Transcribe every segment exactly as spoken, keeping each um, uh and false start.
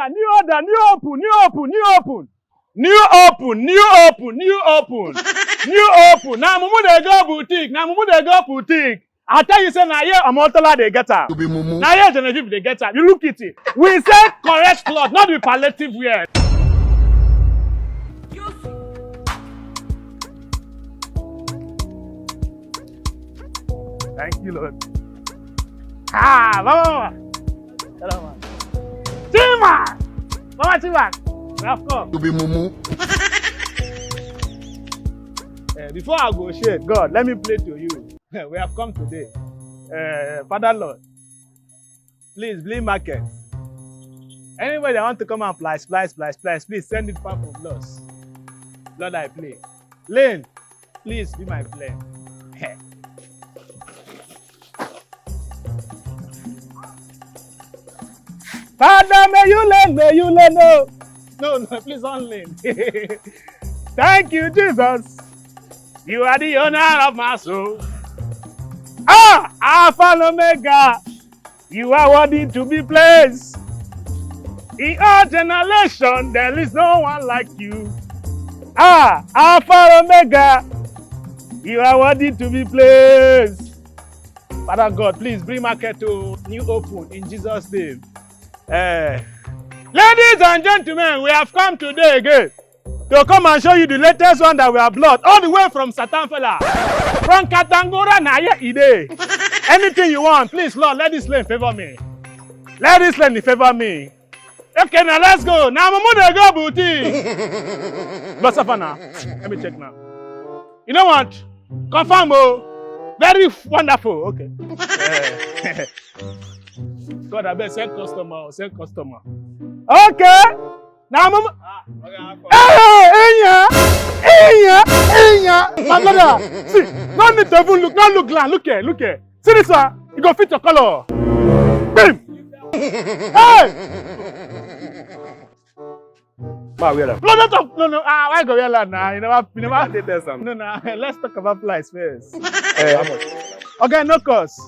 New order, new open, new open, new open. New open, new open, new open. New open. Na mumu dey go boutique, na mumu dey go boutique. I tell you say na here Omotola dey get am. You be mumu. Na here Genevieve dey get am. You look it. We say correct cloth, not be palliative wear. Thank you, Lord. Ah, Mama. Hello, man. Chima! Mama Chima! We have come. You be mumu. Eh, before I go share, God, let me play to you. We have come today. Eh, Father Lord, please, Blee Market. Anybody that want to come and fly, fly, fly, fly, please send it back from Lord. Lord, I play. Lane, please be my plane. Father, may you learn, may you learn. No, no, no, please don't learn. Thank you, Jesus. You are the owner of my soul. Ah, Alpha and Omega, you are worthy to be praised. In all generation, there is no one like you. Ah, Alpha Omega, you are worthy to be praised. Father God, please bring market to new open in Jesus' name. Eh, ladies and gentlemen, we have come today again to come and show you the latest one that we have brought all the way from Satanfala. From Katangora, na here e dey. Anything you want, please, Lord, let this lane favor me. Let this lane favor me. Okay, now let's go. Now, Mumu dey go boutique. But suffer now. Let me check now. You know what? Confirm, oh. Very wonderful. Okay. Eh. God, I beg, send customer, oh, send customer. Okay. Now, Mumu. Hey, hey, yeah, hey, yeah, hey, yeah. My brother, see, no need to even look, no look, look here, look here. See this one, you go fit your color. Bim! Hey! Ma, wear am. No, no, no, no, no. Ah, why go wear that now? You never, you never. I dey test am. No, no. Let's talk about price first. Eh, how much? Okay, no cost.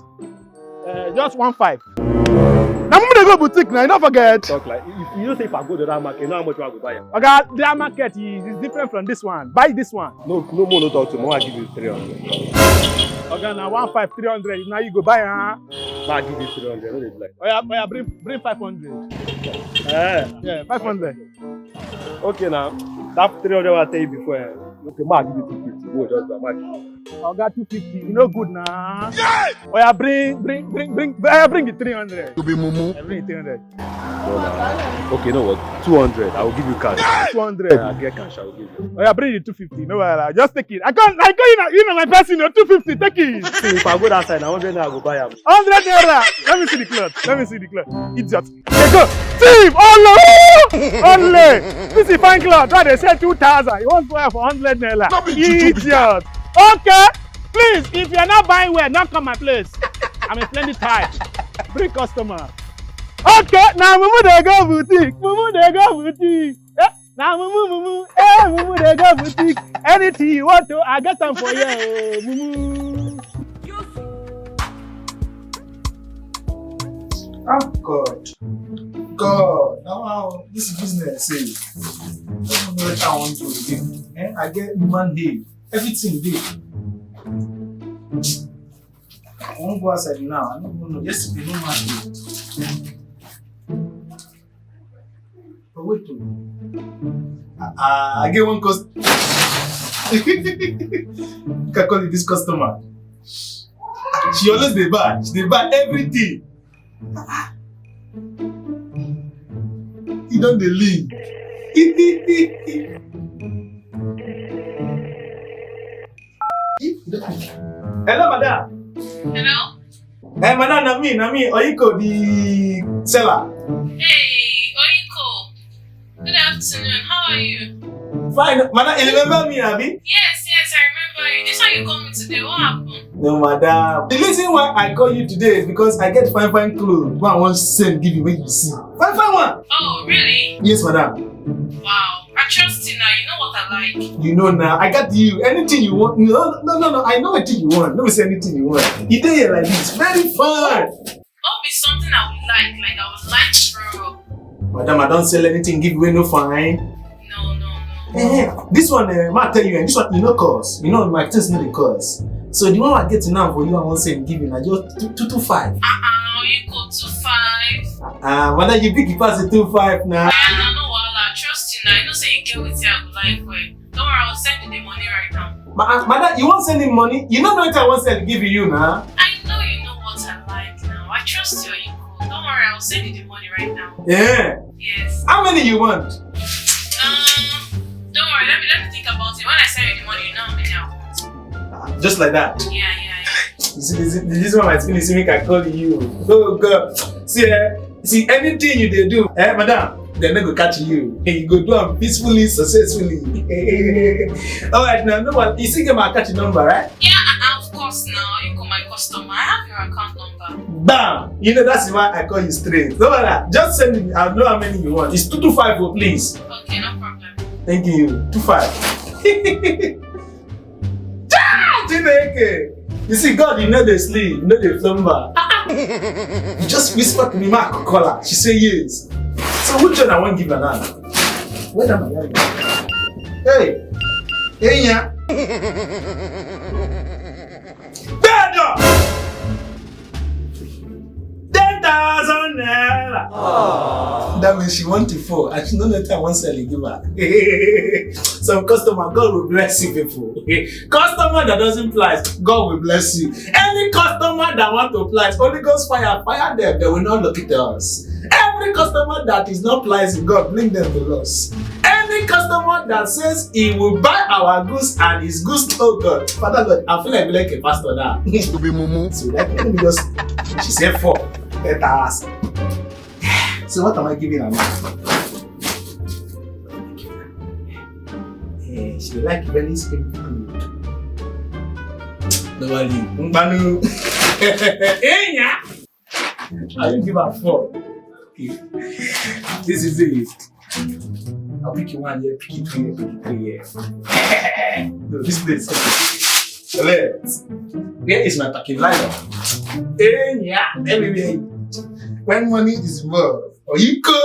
Uh, just one five. Now, Mumu dey go boutique now. You don't forget. Talk like, if you know say if I go to that market, you know how much I go buy am. Okay, that market is, is different from this one. Buy this one. No, no more, no talk to me. I give you three hundred. Okay, now one five, three hundred. Now you go buy, huh? Ma, I give you three hundred. No dey do like. Oh yeah, oh yeah, bring, bring five hundred. Eh. Yeah, five hundred. Okay, now that three hundred I tell you before. Eh. Okay, ma, I give you two fifty. Go just do am. Oga, two fifty, you no good now. Oh yeah, bring, bring, bring, bring, eh, bring the three hundred. You be mumu. Eh, bring the three hundred. No, no. Okay, you know what? Two hundred. I will give you cash. Two hundred. Yeah, I get cash. I will give you. Oh yeah, bring the two fifty. No, well, just take it. I can't, I can't, you know, you know my person, you know, two fifty. Take it. See, if I go that side, na hundred naira I go buy am. Hundred naira. Let me see the cloth. Let me see the cloth. Idiot. Dey go. Thief! Ole! Ole! This is fine cloth. That they sell two thousand. You want buy for hundred naira. No be juju be that. Idiot. Okay. Please, if you're not buying well, not come my place. I'm a plenty type. Bring customer. Okay, now Mumu dey go boutique. Mumu dey go boutique. Eh? Now Mumu, Mumu. Eh, Mumu dey go boutique. Anything you want to, I get them for you. Oh, Mumu. Oh God. God. Now, wow, this business, eh? I don't know what I want to do again. Eh? I get human day. Everything day. I won't go outside now. I don't know. Yesterday, no man. But wait, oh. I, I, I get one cost. Can call it this customer. She always dey buy. She dey buy everything. He don dey lean. Hello, madam. Hello? Eh, madam, na me, na me, Oyiko, the seller. Hey, Oyiko. Good afternoon. How are you? Fine. Madam, you remember me, abi? Yes, yes, I remember you. This one you call me today. What happened? No, madam. The reason why I call you today is because I get fine, fine clothes wey I wan send give you, make you see. Fine, fine one. Oh, really? Yes, madam. Wow. I trust you now. You know what I like. You know now. I got you. Anything you want. No, no, no, no. I know what you want. No, say anything you want. You dey here like this. Very fine. Don't be something I would like. Like, I would like, bro. Madam, I don't sell anything, give away no fine. No, no, no. Eh, this one, eh, ma tell you, eh, this one, you know, cause. You know, my things no dey cause. So the one I get now for you, I won't send give you, I just two, two, two five. Uh-uh, you go two five. Uh, madam, you big pass the two five now. Yeah, no, no, wahala. Trust you now. I know say you get wetin I go like well. Don't worry, I will send you the money right now. Ma, uh, madam, you won't send him money? You don't know what I want to give you now. I know you know what I like now. I trust your ego. Don't worry, I will send you the money right now. Yeah. Yes. How many you want? Um, don't worry, let me let me think about it. When I send you the money, you know how many I want. Ah, just like that. Yeah, yeah, yeah. You see, this, this one, my thing is make I call you. Oh God. See, eh? See, anything you dey do, eh, madam, they no go catch you. You go do am peacefully, successfully. All right, now, no one. You see, get my catch number, right? Yeah, uh, uh, of course. Now you call my customer. I have your account number. Bam! You know that's why I call you straight. No matter. Just send me. I know how many you want. It's two two five, oh, please. Okay, no problem. Thank you. Two five. Chineke! You see, God, you know they sleep, you know they slumber. You just whisper to me, Mark, call her. She say yes. So which one I want give her now? Where am I? Hey! Hey, yeah! Bad dog! Ten thousand naira. That means she want to fall. I should not let her one sell it, give her. Some customer, God will bless you, people. Customer that doesn't plies, God will bless you. Any customer that want to plies, Holy Ghost fire, fire them. They will not look at us. Every customer that is not plicing, God bring them to us. Any customer that says he will buy our goods and his goods, oh God, Father Lord, I feel like, like a pastor now. To be mumu. So like, let me just, she said four. Let her ask. So what am I giving her now? Eh, she like very skinny people. No worry. Mbanu. Enya. I will give her four. Okay. This is it. I'll pick you one here, pick it two here, pick it three here. No, this place. Alert. Where is my packing liner? Enya. Everywhere. When money is involved, Oyiko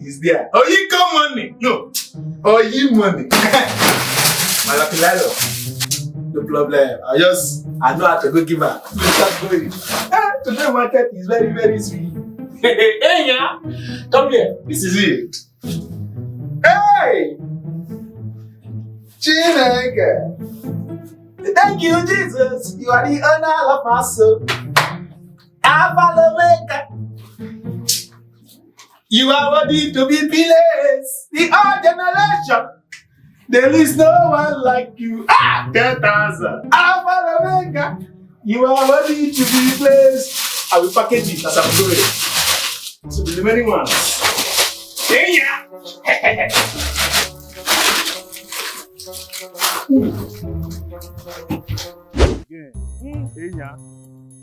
is there. Oyiko money. No. Oyi money. My lucky lilo. No problem. I just, I know how to go give her. Just go in. Ah, today market is very, very sweet. Hey, yeah. Come here. This is it. Hey! Chineke. Thank you, Jesus. You are the owner of my soul. Alpha Omega. You are worthy to be blessed. The old generation. There is no one like you. Ah, ten thousand. Alpha Omega. You are worthy to be blessed. I will package it as I'm going. So the remaining one. Hey, yeah. Yeah. Mm, hey, yeah.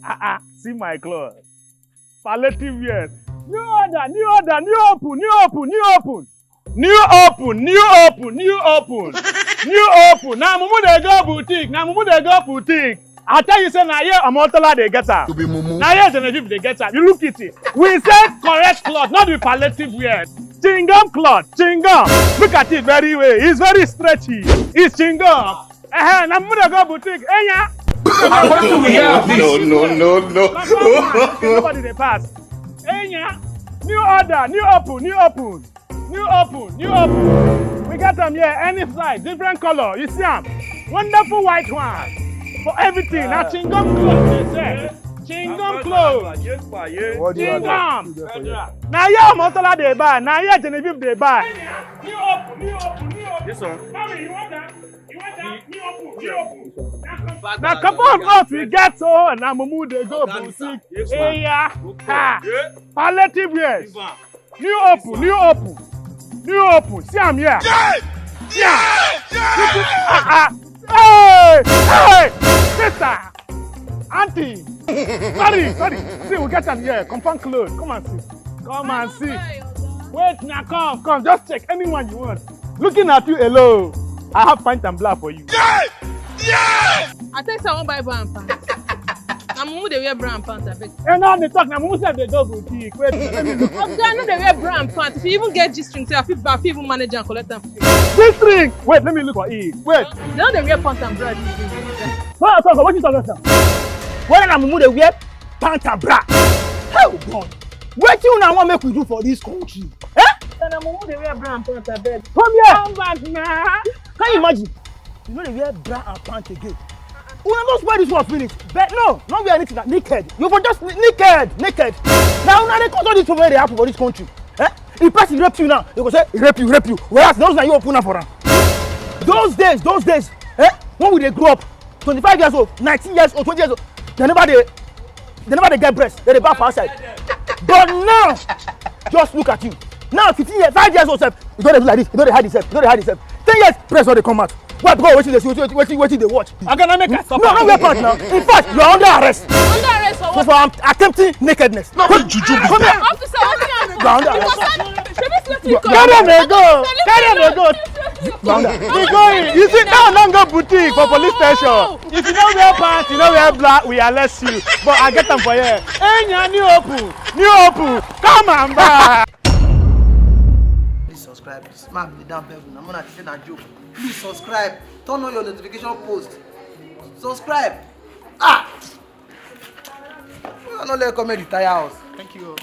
Ah, ah, see my cloth. Palliative wear. New order, new order, new open, new open, new open. New open, new open, new open. New open. Na mumu dey go boutique, na mumu dey go boutique. I tell you say na here Omotola dey get am. To be mumu. Na here Genevieve dey get am. You look it. We sell correct cloth, not the palliative wear. Chewing gum cloth, chewing gum. Look at it very well. It's very stretchy. It's chewing gum. Eh, na mumu dey go boutique. Eh, yeah. Wetin we get? No, no, no, no. Nobody dey pass. Eh, yeah. New order, new open, new open. New open, new open. We get am here, any size, different color. You see am? Wonderful white one. For everything. Na chewing gum cloth dey sell. Chewing gum cloth. What do you Chewing have? Gum. Na here Omotola dey buy. Na here Genevieve dey buy. New open, new open, new open. This one. Mommy, you want that? You want that? New open, new open. Na couple of cloth we get, so na mumu dey go boutique. Eya. Ha. Palliative wears. New open, new open, new open. See am here. Yeah! Yeah! Yeah! Ah, ah. Hey! Hey! Sister! Auntie! Sorry, sorry. See, we get am here. Confirm clothes. Come and see. Come and see. Wait, now come, come. Just check anyone you want. Looking at you alone, I have pint and black for you. Yeah! Yeah! I think I won't buy one pants. Na mumu dey wear bra and pants, abeg. And now they talk, now mumu sef dey go boutique. Wait, let me look. Oga, I no dey wear bra and pants. If you even get G-string, sef, I fit buy, I fit even manage and collect am. This ring. Wait, let me look for it. Wait. They no dey wear pants and bra these days. No, talk. What you talk about? Whether na mumu dey wear pants and bra. Oh God. Wetin una wan make we do for this country? Eh? Na mumu dey wear bra and pants, abeg. Come here. Come back na. Can you imagine? You no dey wear bra and pants again. Una don spoil this one finish. But no, no wear anything, na naked. You for just na-, naked, naked. Na una dey cause all this thing wey dey happen for this country. Eh? If person rape you now, you go say, "Rape you, rape you." Whereas those na you open am for am. Those days, those days, eh? When we dey grow up, twenty-five years old, nineteen years old, twenty years old, they never dey, they never dey get breast. They dey baff for outside. But now, just look at you. Now, fifteen years, five years old sef, you don dey do like this, you don dey hide yourself, you don dey hide yourself. Ten years, breast don dey come out. Why? Because wetin dey see, wetin, wetin, wetin dey watch. Oga, na make I stop. No, no wear pants now. In fact, you are under arrest. Under arrest for So what? For um, attempting nakedness. No be juju be that. Officer, wetin happen? You are under arrest. Shebi see wetin you Carry am go. Carry am go. You You see, now don't go boutique for police station. If you no wear pants, you no wear black, we arrest you. But I get am for here. Enya, new open, new open. Come and buy. Please subscribe. This man be down level. I'm gonna say na joke. Please subscribe. Turn on your notification post. Subscribe. Ah! I no let comedy tire us. Thank you.